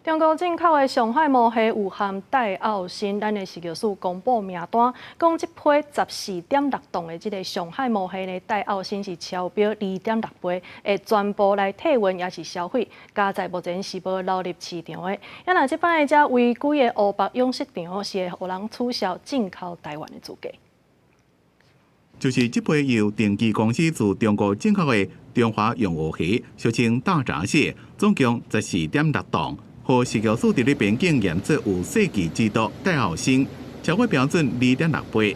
中國進口的上海魔蝦有含戴奧辛，咱的食藥署公布名單，講這批14.6磅的這个上海魔蝦呢，戴奧辛是超標2.6倍，會全部來退運抑是銷毀。佳哉目前是無流入市場的。啊若這擺這違規的烏目養殖場是會予人取消進口台灣的資格。就是這批由定基公司自中國進口的中華洋蚵蝦，俗稱大閘蟹，總共14.6磅。予食藥署佇咧邊境驗出有世紀之毒戴奧辛，超過標準2.6倍。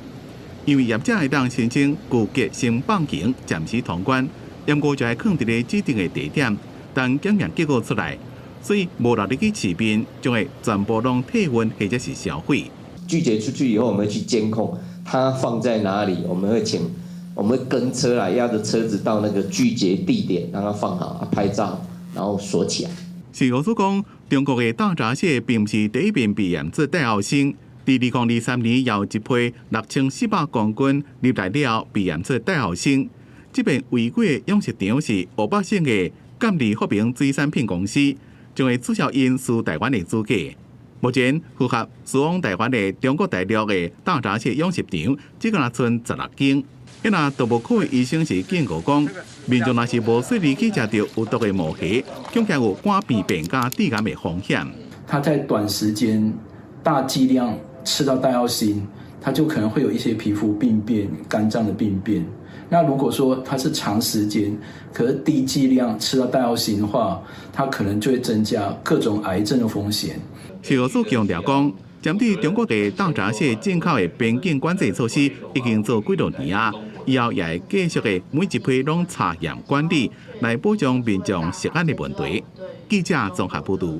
因為業者會當申請拒絕先放行，暫時通關，毋過就愛囥佇咧指定的地點，等檢驗結果出來，所以無落入去市面，將會全部攏退運或者是銷毀。拒絕出去以後，我們會去監控它放在哪裡，我們會跟車來，押著車子到那個拒絕地點，讓它放好，拍照，然後鎖起來。食藥署講，中國的大閘蟹並毋是第一遍被驗出戴奧辛，佇2023年有一批6400公斤入來了後被驗出戴奧辛。這遍違規的養殖場是湖北省的贛利福明水產品公司，將會註銷𪜶輸台灣的資格。目前符合輸往台灣的中國大陸的大閘蟹養殖場，只閣剩16間。若動物科的醫生是警告講，民眾若是無細膩去食著有毒的魔蝦，恐驚有肝病變佮致癌的風險。他在短時間大劑量吃到戴奧辛，他就可能會有一些皮膚病變、肝臟的病變。那如果說他是長時間，可是低劑量吃到戴奧辛的話，他可能就會增加各種癌症的風險。食藥署強調講，針對中國的大閘蟹進口的邊境管制措施已經做幾多年啊，以後也會繼續的每一批攏查驗管理，來保障民眾食安的問題。記者綜合報導。